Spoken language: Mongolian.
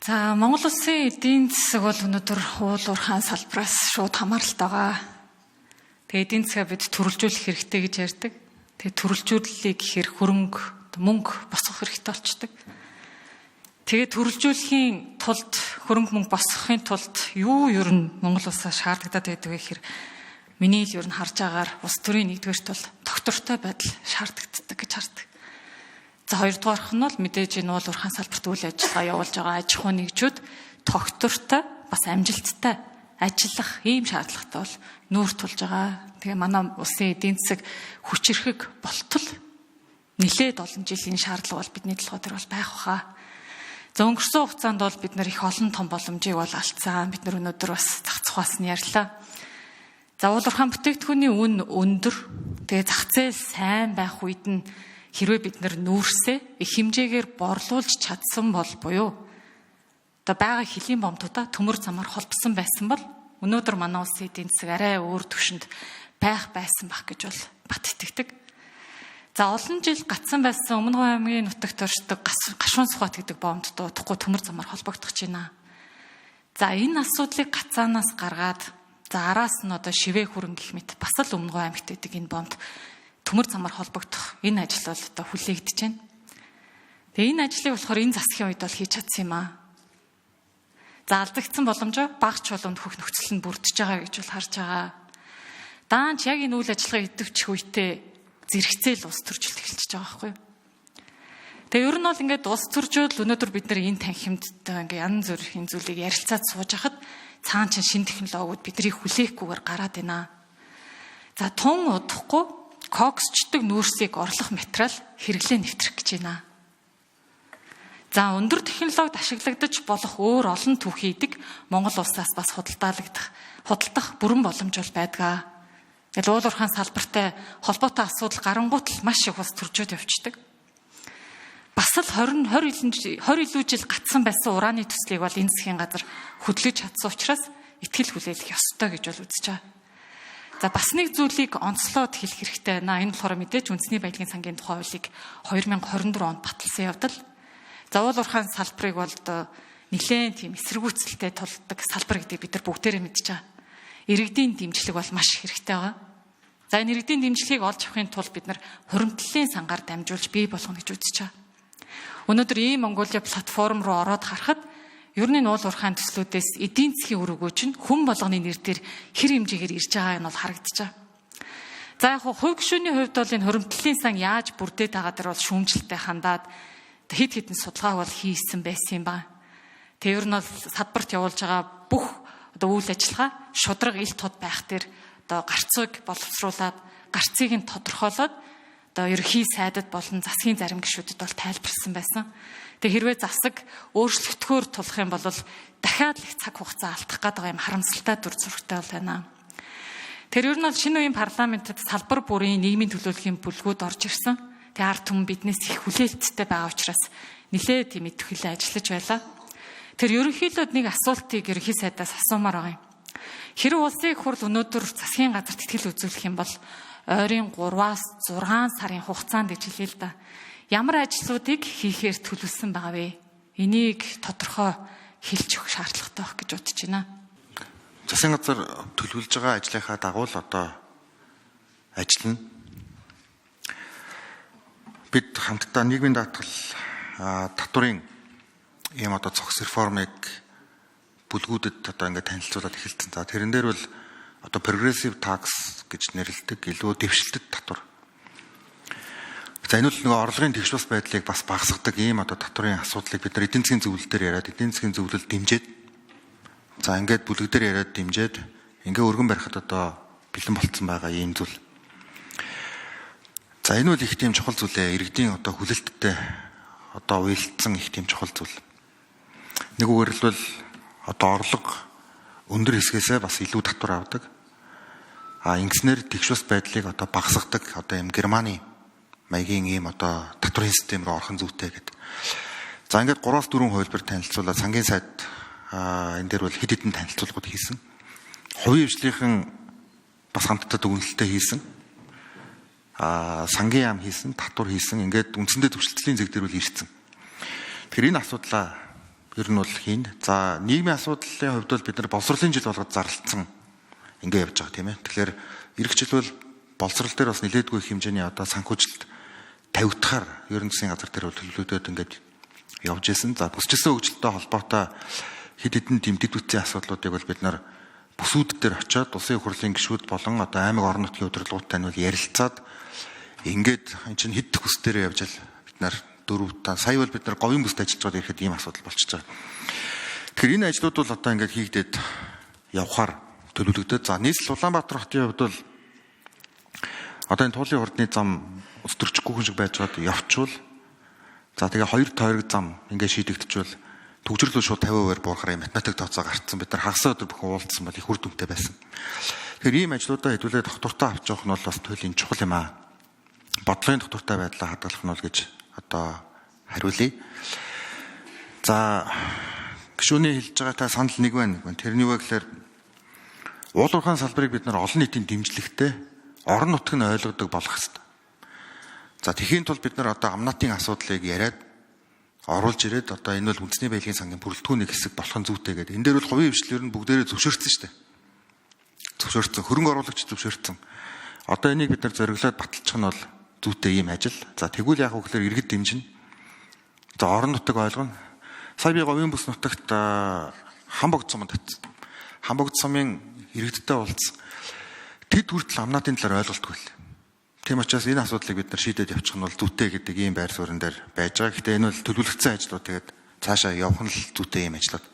За, Монгол улсын эдийн засаг бол өнөөдөр уул уурхайн салбараас шууд хамааралтай байгаа. Тэгээ эдийн засгаа бид төрөлжүүлэх хэрэгтэй гэж ярьдаг. Тэгээ төрөлжүүллийг гэхээр хөрөнгө, мөнгө босгох хэрэгтэй болчдөг. Тэгээ төрөлжүүлэхийн тулд, хөрөнгө мөнгө босгохын тулд юу ер нь Монгол улсаас шаардлагатай байдаг вэ гэхээр миний л ер нь харж байгаагаар улс төрийн нэгдүгээрт бол тогтвортой байдал шаардлагатай гэж хардаг. За, хоёрдугаарх нь бол мэдээж энэ уул уурхайн салбарт үйл ажиллагаа явуулж байгаа аж ахуйн нэгжүүд тогтвортой, бас амжилттай ажиллах ийм шаардлагатай бол нүүр тулж байгаа. Тэгээ манай улсын эдийн засаг хүчирхэг болтол нэлээд олон жилийн шаардлага бол бидний толгой дээр бол байх баха. За, өнгөрсөн хугацаанд бол бид нар их олон том боломжийг бол алдсан. Бид нар өнөөдөр бас зах зухаас нь ярьлаа. За, уул уурхайн бүтээгдэхүүний үн өндөр. Тэгээ зах зээл сайн байх үед нь хэрвээ бид нар нүүрсээ их хэмжээгээр борлуулж чадсан бол, буюу одоо байгаа хөлийн бомтуудаа төмөр замаар холбосон байсан бол өнөөдөр манай улсын эдийн засаг арай өөр түвшинд байх байсан байх гэж бол бат итгэдэг. За, олон жил гацсан байсан Өмнө Говь аймгийн нутагт оршдог Гашуун Сүхбат гэдэг бомбд удахгүй төмөр замаар холбогдох гэж байна. За, энэ асуудлыг гацаанаас гаргаад, за, араас нь одоо шивээ хүрэн гэх мэт бас л Өмнө Говь аймагт байдаг энэ бомбд төмөр замаар холбогдох энэ ажил бол одоо хүлээгдэж байна. Тэгээ энэ ажлыг болохоор энэ засгийн үед бол хийж чадсан юм аа. За, алдагдсан боломжоо бага чулуунд хөх нөхцөл нь бүрдэж байгаа гэж бол харж байгаа. Даанч яг энэ үйл ажиллагаа идэвчих үедээ зэрэгцээл улс төржилт эхэлчихэж байгаа байхгүй юу? Тэгээ ер нь бол ингээд улс төржөөл өнөөдөр бид нар энэ танхимд ингээд янз бүрийн зүйлийг ярилцаад сууж хахад цаан чин шин технологиуд бидний хүлээхгүйгээр гараад байна. За, тун удахгүй коксчдаг нүүрсийг орлох материал хэрэглээ нэвтрэх гэж байна. За, өндөр технологид ашиглагдаж болох өөр олон түүхийдэг Монгол улсаас бас худалдаалагдах, худалдах бүрэн боломж бол байдгаа. Тэгэл уул уурхайн салбартай холбоотой асуудал гарангуут л маш их улс төржөөд явцдаг. Бас л 20 20 20 илүү жил гацсан байсан ураны төслийг бол энэ засгийн газар хөдлөж чадсан учраас итгэл хүлээлгэх ёстой гэж бол үзэж байгаа. За, бас нэг зүйлийг онцлоод хэлэх хэрэгтэй байна. Энэ болохоор мэдээж үндэсний баялагын сангийн тухай хуулийг 2024 онд баталсан явдал. За, уул уурхайн салбарыг бол одоо нэлээд тийм эсэргүүцэлтэй тулдаг салбар гэдгийг бид нар бүгдээрээ мэдж байгаа. Иргэдийн дэмжлэг бол маш хэрэгтэй байгаа. За, энэ иргэдийн дэмжлэгийг олж авахын тулд бид нар хуримтлалын сангаар дамжуулж бий болгоно гэж үзэж байгаа. Өнөөдөр ийм Монголиа платформ руу ороод харахад ер нь уул уурхайн төслүүдээс эдийн засгийн үр өгөөж нь хүн болгоны нэр дээр хэр хэмжээгээр ирж байгааг нь бол харагдаж байгаа. За, яг хувь гишүүний хувьд бол энэ хуримтлалын сан яаж бүрдээд байгаа дээр бол шүүмжлэлтэй хандаад хэд хэдэн судалгааг бол хийсэн байсан юм ба. Тэгээ ер нь бол салбарт явуулж байгаа бүх одоо үйл ажиллагаа шударга ил тод байх дээр одоо гарцыг боловсруулад, гарцыг нь тодорхойлоод одоо ерөнхий сайдад болон засгийн зарим гишүүдэд бол тайлбарласан байсан. Тэгээ хэрвээ засаг өөрчлөгдөхөөр тулах юм бол дахиад л их цаг хугацаа алдах гээд байгаа юм харамсалтай дүр зурагтай бол байна. Тэр ер нь бол шинэ үеийн парламентод салбар бүрийн нийгмийн төлөөллийн бүлгүүд орж ирсэн. Тэгээ ард түмэн биднээс их хүлээлттэй байгаа учраас нэлээд тийм идэвхлээ ажиллаж байлаа. Тэр ерөнхийлөөд нэг асуултыг ерөнхий сайдаас асуумаар байгаа юм. Хэрэг улсын их хурл өнөөдөр засгийн газарт итгэл үзүүлэх юм бол ойрын 3-аас 6 сарын хугацаанд гэж хэлээ л да. Ямар ажлуудыг хийхээр төлөвлөсөн байгаа вэ? Энийг тодорхой хэлж өгөх шаардлагатай байх гэж бодож байна. Засгийн газар төлөвлөж байгаа ажлынхаа дагуу л одоо ажиллана. Бид хамтдаа нийгмийн даатгал татварын ийм одоо цогц реформыг бүлгүүдэд одоо ингээд танилцуулаад эхэлсэн. За, тэрэн дээр бол одоо progressive tax гэж нэрлэдэг илүү дэвшилтэт татвар. За, энэ бол нөгөө орлогын тэгш бас байдлыг бас багасгадаг ийм одоо татварын асуудлыг бид нар эдийн засгийн зөвлөл дээр яриад, эдийн засгийн зөвлөл дэмжиж, за, ингээд бүлэг дээр яриад дэмжиж, ингээ өргөн барихад одоо бэлэн болцсон байгаа ийм зүйл. За, энэ бол их тийм чухал зүйлээ. Иргэдийн одоо хүлээлттэй одоо уялдсан их тийм чухал зүйл. Нэг үгээр л одоо орлого өндөр хэсгээсээ бас илүү татвар авдаг. А ингэснээр тэгш бас байдлыг одоо багасгадаг одоо ийм Германы маягийн ийм одоо татварын систем рүү орох нь зүйтэй гэдэг. За, ингээд 3-4 хувилбар танилцуулаад сангийн сайд энэ дээр бол хэд хэдэн танилцуулгууд хийсэн. Хувийн хвшлийнхэн бас хамтдаа дүгнэлтээ хийсэн. Сангийн яам хийсэн, татвар хийсэн. Ингээд үндсэндээ төвчлөлийн зэг дээр бол ирсэн. Тэгэхээр энэ асуудлаа Ер нь бол хийн. За нийгмийн асуудлын хувьд бол бид нар боловсролын жил болгоод зарлалцсан ингээ явж байгаа тийм ээ. Тэгэхээр ирэх жил бол боловсрол дээр бас нэлээдгүй их хэмжээний одоо санхүүжилт тавигдахаар ерөн засгийн газар дээр төлөвлөгөөд ингээд явж исэн. За бүсчилсэн хөгжилтэй холбоотой хэд хэдэн тийм дэд үтсийн асуудлуудыг бол бид нар бүсүүд дээр очиод улсын их хурлын гишүүд болон одоо аймаг орон нутгийн удирдлагуудтай нь бол ярилцаад ингээд эн чинь хэд дэх бүс дээр явж ал бид нар дөрөв та сая бол бид нар говийн бүст ажиллаж байгаад ирэхэд ийм асуудал болчихж байгаа. Тэгэхээр энэ ажлууд бол одоо ингээд хийгдээд явхаар төлөвлөгдөд. За нийслэл Улаанбаатар хотын хувьд бол одоо энэ туулын хурдны зам ус төрчихгүй хүн шиг байж байгаад явчвал за тэгээ хоёр тойрог зам ингээд шийдэгдчихвэл төгжрлөө шууд 50%-аар буурахаар математик тооцоо гарцсан. Бид нар хагас өдөр бүхэн уулзсан бол их үр дүнтэй байсан. Тэгэхээр ийм ажлуудаа хэдүүлээ доктортой авч явах нь бол бас туйлын чухал юм аа. Бодлогын доктортой байдлаа хадгалах нь бол гэж одоо хариулъя. За гишүүний хэлж байгаатай санал нэг байна. Тэрний юу вэ гэхээр уул уурхайн салбарыг бид нар олон нийтийн дэмжлэгтэй орон нутг нь ойлгодог болох хэрэгтэй. За тэхийн тулд бид нар одоо амнатын асуудлыг яриад оруулж ирээд одоо энэ бол үндэсний баялагын сангийн бүрэлдэхүүн нэг хэсэг болох нь зүйтэй гэдэг. Энэ дээр бол хувийн хвшлэр нь бүгдээрээ зөвшөөрсөн шүү дээ. Зөвшөөрсөн, хөрөнгө оруулагч зөвшөөрсөн. Одоо энийг бид нар зориглоод баталчих нь бол зүйтэй ийм ажил. За тэгвэл яг вэ гэхээр иргэд дэмжинэ. За орон нутаг ойлгоно. Сая би говийн бүс нутагт Хамбогд суманд очсон. Хамбогд сумын иргэдтэй уулзсан. Тэд хүртэл амнатын талаар ойлголтгүй л. Тийм учраас энэ асуудлыг бид нар шийдээд явчих нь бол зүйтэй гэдэг ийм байр суурин дээр байж байгаа. Гэхдээ энэ бол төлөвлөгдсөн ажлууд, тэгээд цаашаа явах нь л зүйтэй ийм ажлууд.